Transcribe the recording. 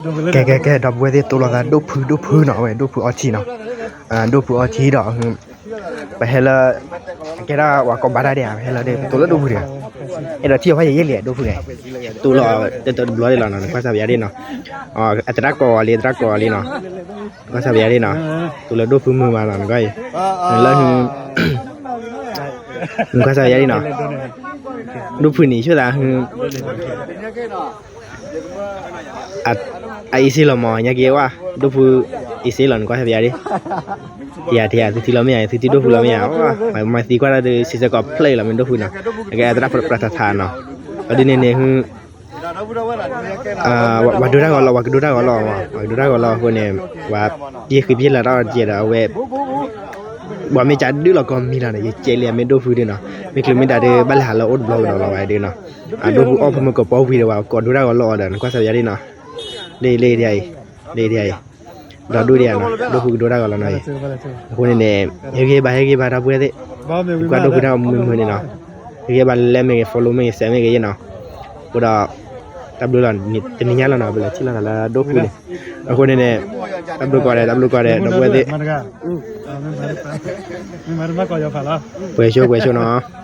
ကဲ ကဲ ကဲ ဒီပုၢ်ဝဲၢ်သ့ၣ် တိၢ်လိာ်သးဒိၣ်ဖု ဒိၣ်ဖုနီၤ, အဝဲဒိၣ်ဖုအီထံနီၤ, ဒိၣ်ဖုအီထံဒီး ပဟဲလၢ ကဲဒၣ်ဝဲကိးဘၣ်တၢ်ဒံးဧါ, ပဟဲလၢဒ် ပတိၢ်လၢဒိၣ်ဖုတဂၤ, အဲၣ်ဒိးထံၣ်အီၤဖဲယဲၢ်လံ ဒိၣ်ဖုဂၤ, တိၢ်လီၤတတဘျီဒံးလီၤနီၤ, နကွၢ်စၢ်ပယါဒ်နီၤ, အသရၣ်ကိးအီၤလံ သရၣ်ကိးအီၤလံနီၤ, နကွၢ်စၢ်ပယါဒ်နီၤ, တိၢ်လၢဒိၣ်ဖုမုာ်မးနီၤ, နကွၢ်အံၤ, နကွၢ်စၢ်ပယါဒ်နီၤ, ဒိၣ်ဖုန့ၣ် ဆိသး အအံၤစ့လီၤမး ညါက့ၤဝဲ, ဒိၣ်ဖုအံၤစ့လီၤ နကွၢ်စၢ်ပယါဒ်, ယၤတယၤ သုထံၣ်လီၤမ့ၢ်ယၤ သုထံၣ်ဒိၣ်ဖုလီၤမ့ၢ်ယၤ, မၤသံကွၢ်တၢ်ဒီး စံးဆၢကိးဖျၢၣ်အံၤလီၤ မ့ၢ်ဒိၣ်ဖုနီၤ, အကဲသရၣ်ပြးထးထးနီၤ, အဒ်န့ၣ်န့ၣ် ပှၤဒိတၢ်ဂီၤလီၤ ပှၤကဒိတၢ်ဂီၤလီၤမး ပှၤကဒိတၢ်ဂီၤလီၤအဃိန့ၣ် ပှၤပျဲဃံပျဲလၤတၢ်အီၤတကဲဒီး အဝဲ ပှၤမ့ၢ်ကဒုးလီၤကီၢ်မံၤလီၤန့ၣ် ယကဲလံ မ့ၢ်ဒိၣ်ဖုဒ်နီၤ, မ့ၢ်ချုးမ့ၢ်ဒၣ်ဒီး ဘၣ်လဲၤဟးလၢအိၣ်တဘျီကဒီးလီၤဝဲဒ်နီၤ, အဒိၣ်ဖုအီၣ်ဖိမုၢ်ကပီၤဝံၤဒီး ပှၤကိးဒိတၢ်ဂီၤလီၤအီၤဒီး နကွၢ်စၢ်ပယါဒ်နီၤ, လ့လ့ဒ်အံၤ, လ့ဒ်အံၤ, ဒီဒူၣ်ဒ်အံၤနီၤ ဒိၣ်ဖုကဒိတၢ်ဂီၤလီၤနီၤအံၤ, အဃိန့ၣ်န့ၣ် ဟ့ၣ်ဂံၢ်ဘါ ဟ့ၣ်ဂံၢ်ဘါ ဒီပုၢ်ဝဲၢ်သ့ၣ်, ကွၢ်ဒိၣ်ဖုတၢ်ဂီၤမုာ်မုာ်န့ၣ်နီၤ, ဟ့ၣ်ဂံၢ်ဘါ like မ့ၢ်ဂ့ၤ follow မ့ၢ်ဂ့ၤ share မ့ၢ်ဂ့ၤနီၤ, အဃိဒီး တၢ်ဘျုးလီၤ တနံၤညါလီၤနီၤ ပလဲၤထံၣ်လိာ်သးလၢဒိၣ်ဖုန့ၣ်, အဃိန့ၣ်န့ၣ် တၢ်ဘျုးကိးဂၤဒဲး တၢ်ဘျုးကိးဂၤဒဲး ဒီပုၢ်ဝဲၢ်သ့ၣ်, ပှဲၤဆိ ပှဲၤဆိနီၤ